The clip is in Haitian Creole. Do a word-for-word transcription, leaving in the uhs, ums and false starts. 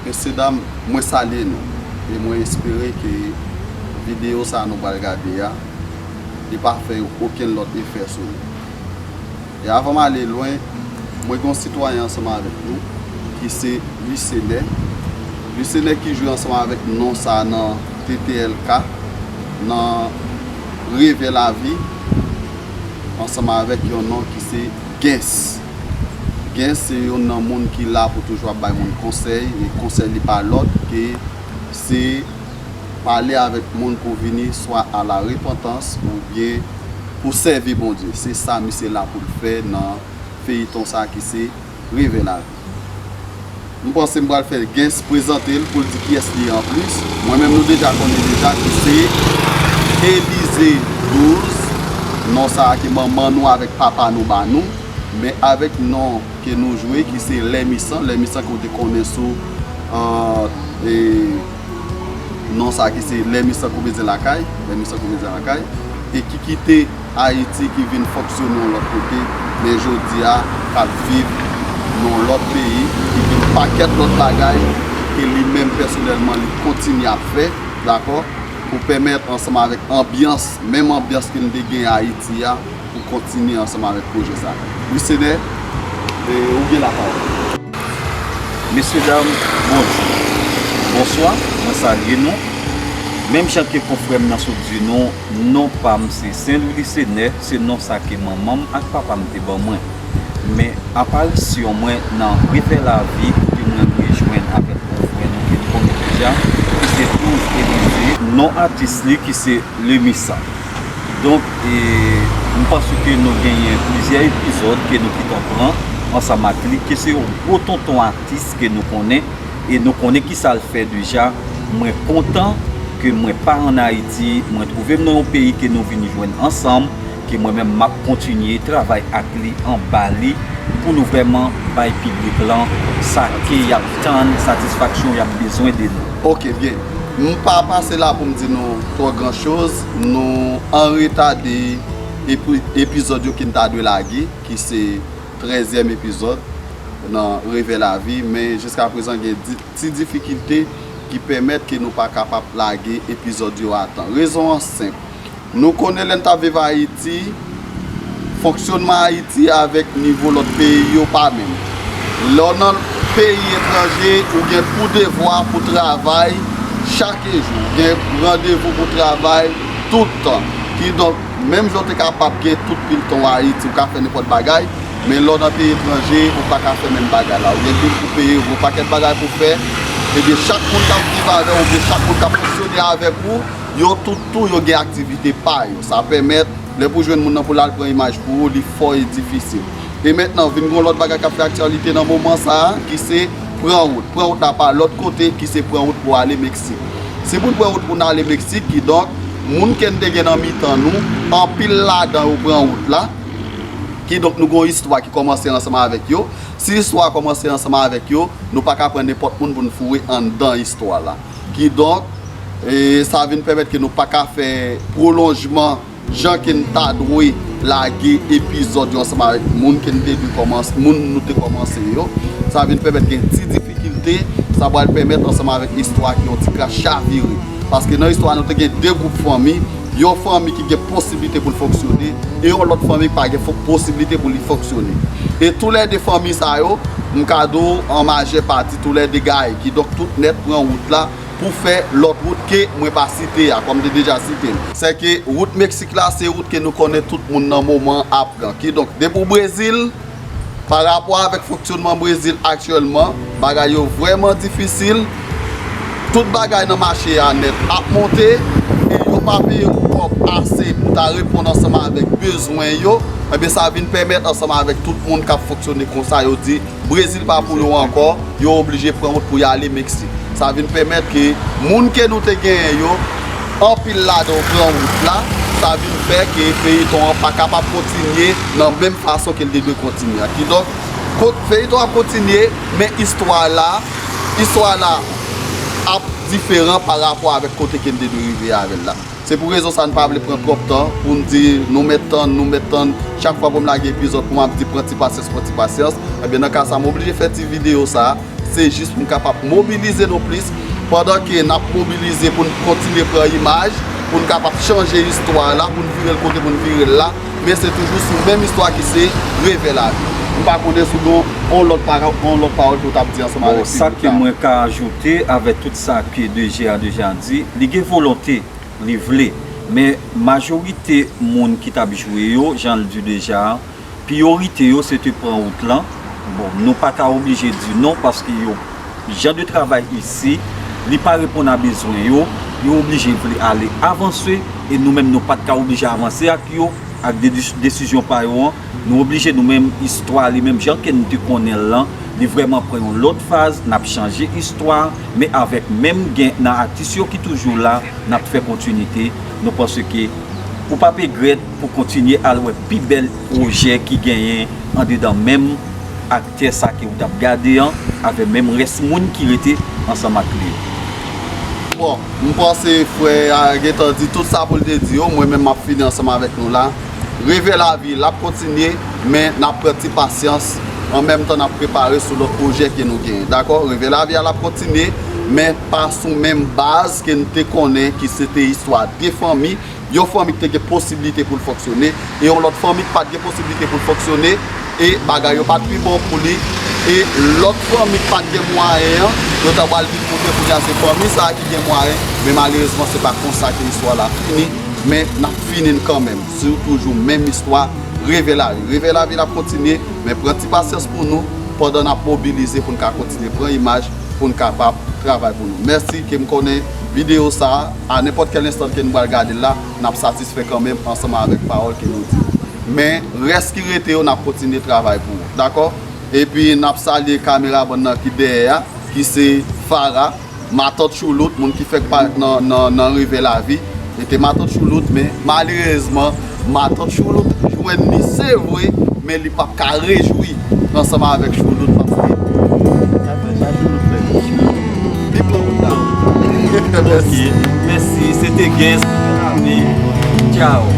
Mesye dam, mwen salye nou e mwen espere ke videyo sa nou pral gade a, li pa fè okenn lòt efè sou nou. E avan m ale lwen, mwen gen yon sitwayen ansanm avèk nou ki se Lucenè. Lucenè ki jwe ansanm avèk non sa nan T T L K, nan Revè Lavi, ansanm avèk yon non ki se Gens. Gens se youn nan moun ki la pou toujou ap bay moun konsèy, e konsèy li pa lòt ke se pale avèk moun pou vini swa a la repantans oubyen pou sèvi Bondye. Se sa misye la pou l fè nan feyiton sa ki se Revè Lavi. M panse m pral fè Gens prezante l pou l di kiyès li ye anplis. Mwen menm nou deja konnen deja ki se Elize douz, non sa a ke manman nou avèk papa nou ba nou, men avèk non ke nou jwe ki se Lèmisan, Lèmisan ke w te konnen sou an, e, non sa ki se Lèmisan Komedyen Lakay, Lèmisan Komedyen Lakay, e ki kite Ayiti, ki vin fonksyone yon lòt kote, men jodi a k ap viv nan yon lòt peyi, ki gen yon pakèt lòt bagay ke li menm pèsonèlman li kontinye ap fè, dakò, pou pèmèt ansanm avèk anbyans, menm anbyans ke n te gen Ayiti a, pou kontinye ansanm avèk pwojè sa. Lucenè, e, ou gen lapawòl. Mesye dam, bonjou. Bonswa, mwen salye nou. Menm jan ke konfrè m nan sot di nou, non pa m se Sen Lwi Lisenè, se non sa ke manman m ak papa m te ban mwen. Men aparisyon mwen nan Revè Lavi ke mwen rejwenn avèk konfrè nou ke n konnen deja, ki se Douz Elize, non atis li ki se Lèmisan. Donk, e, m panse ke nou genyen plizyè epizòd ke nou gentan pran ansanm ak li, ke se yon gwo tonton atis ke nou konnen, e nou konnen kisa l fè deja. Mwen kontan ke mwen pa ann Ayiti, mwen twouve m nan yon peyi ke nou vin jwenn ansanm, ke mwen menm m ap kontinye travay ak li anba li pou nou vrèman bay piblik lan sa ke y ap tann, satisfaksyon y ap bezwen de nou. Ok, byen. M pa pase la pou m di nou twò gran choz. Nou an reta de epi-, epizòd yo ke n ta dwe lage, ki se trèzyèm epizòd nan Revè Lavi, men jiska prezan gen di-, ti difikilte ki pèmèt ke nou pa kapab lage epizòd yo a tan. Rezon an senp. Nou konnen lè n t ap viv Ayiti, fonksyonman Ayiti avèk nivo lòt peyi yo pa menm. Lè w nan peyi etranje, ou gen pou devwa pou travay chak jou. Ou gen randevou pou travay tout tan. Kidonk, menm jan w te kapab gen tout pil tan w Ayiti, ou ka fè nenpòt bagay, men lè w nan peyi etranje, ou pa ka fè menm bagay la. Ou gen bil pou peye, ou gen yon pakèt bagay pou fè. Ebyen, chak moun k ap viv avè w, oubyen chak moun k ap fonksyone avèk ou, yo tout tou, yo gen aktivite pa yo. Sa pèmèt, lè pou jwenn moun nan pou l al pran imaj pou ou, li fò e difisil. E mentnan, vin gen yon lòt bagay k ap fè aktyalite nan moman sa a, ki se pran wout. Pran wout la pa lòt kote, ki se pran wout pou ale Meksik. Si pou n pran wout pou n ale Meksik, kidonk, moun ke n te gen nan mitan nou, anpil ladan yo pran wout la. Kidonk, nou gen yon istwa ki kòmanse ansanm avèk yo. Si istwa a kòmanse ansanm avèk yo, nou pa ka pran nenpòt moun pou n foure anndan istwa la. Kidonk, e, sa vin pèmèt ke nou pa ka fè pwolonjman jan ke n ta dwe lage epizòd yo ansanm avèk moun ke n te dwe kòmanse, moun nou te kòmanse yo. Sa vin pèmèt gen ti difikilte, sa pral pèmèt ansanm avèk istwa ki yon ti kras chavire. Paske nan istwa nou te gen de gwoup fanmi, yon fanmi ki gen posiblite pou l fonksyone, e yon lòt fanmi ki pa gen fo-, posiblite pou li fonksyone. E toulède fanmi sa yo, m ka di w, an majè pati, toulède gaye. Kidonk, tout nèt pran wout la, pou fè lòt wout ke mwen pa site a, kòm m te deja site l. Sèke wout Meksik la, se wout ke nou konnen tout moun nan moman an ap pran. Kidonk, depi w Brezil, pa rapò avèk fonksyonman Brezil aktyèlman, bagay yo vrèman difisil. Tout bagay nan mache a nèt ap monte, e yo pa peye kòb ase pou ta reponn ansanm avèk bezwen yo. Ebyen, sa vin pèmèt ansanm avèk tout moun k ap fonksyone konsa, yo di, Brezil pa pou yo ankò, yo oblije pran wout pou y ale Meksik. Sa vin pèmèt ke moun ke nou te genyen yo, anpil ladan yo pran wout la, sa vin fè ke feyiton an pa kapab kontinye nan menm fason ke l te dwe kontinye a. Kidonk, ko-, feyiton ap kontinye, men istwa la, istwa la ap diferan pa rapò avèk kote ke n te dwe rive avè l la. Se pou rezon sa a, n pa vle pran twòp tan pou n di nou mèt tann, nou mèt tann. Chak fwa pou m lage epizòd, pou m ap di pran ti pasyans, pran ti pasyans. Ebyen, nan ka sa a, m oblije fè ti videyo sa a. Se jis pou n kapab mobilize nou plis, pandan ke n ap mobilize pou n kontinye pran imaj, pou n kapab chanje istwa la, pou n vire l kote pou n vire l la, men se toujou sou menm istwa ki se Revè Lavi. M pa konnen si w gen yon lòt para-, yon lòt pawòl ke w t ap di ansanm avèk piblik la. Bon, sa ke mwen ka ajoute avèk tout sa ke De Gea deja di, li gen volonte, li vle, men majorite moun ki t ap jwe yo, jan l di deja, priyorite yo se te pran wout lan. Bon, nou pa ka oblije di non paske yo, jan de travay isi, li pa reponn a bezwen yo, yo oblije vle ale avanse e nou menm nou pa t ka oblije avanse ak yo, ak de dis-, desizyon pa yo an. Nou oblije nou menm istwa li menm jan ke nou te konnen l lan, li vrèman pran yon lòt faz, n ap chanje istwa, men avèk menm gen nan atis yo ki toujou la, n ap fè kontinite. Nou panse ke ou p ap egrèt pou kontinye al wè pi bèl pwojè ki genyen andedan menm aktè sa ke ou t ap gade an, avè menm rès moun ki rete ansanm ak li yo. Bon, m panse frè a gentan di tout sa pou l te di yo, mwen menm m ap fini ansanm avèk nou la. Revè Lavi, l ap kontinye, men n ap pran ti pasyans, an menm tan n ap prepare sou lòt pwojè ke nou genyen, dakò? Revè Lavi a l ap kontinye, men pa sou menm baz ke n te konnen ki se te istwa de fanmi, yon fanmi ki te gen posiblite pou l fonksyone, e yon lòt fanmi ki pa t gen posiblite pou l fonksyone, e bagay yo pa t pi bon pou li, e lòt fanmi ki pa t gen mwayen an, yo ta pral vin montre kounye a se fanmi sa a ki gen mwayen, men malerezman se pa konsa ke istwa la fini, men n ap fini l kanmenm, sou toujou menm istwa, Revè Lavi. Revè Lavi l ap kontinye, men pran ti pasyans pou nou, pandan n ap mobilize pou n ka kontinye pran imaj, pou n kapab travay pou nou. Mèsi, ke m konnen videyo sa a, a nenpòt kèl enstan ke nou pral gade l la, n ap satisfè kanmenm ansanm avèk pawòl ke nou di. Men, rès ki rete yo, n ap kontinye travay pou ou, dakò? Epi, n ap salye kameramann nan ki dèyè a, ki se Farah, matant Choulout, moun ki fèk parèt nan, nan, nan Revè Lavi. Li te matant Choulout, men malerezman, matant Choulout jwenn li, se vre, men li p ap ka rejwi ansanm avèk Choulout paske li pran wout la. Ok, mèsi, se te Gens, epi tchaw.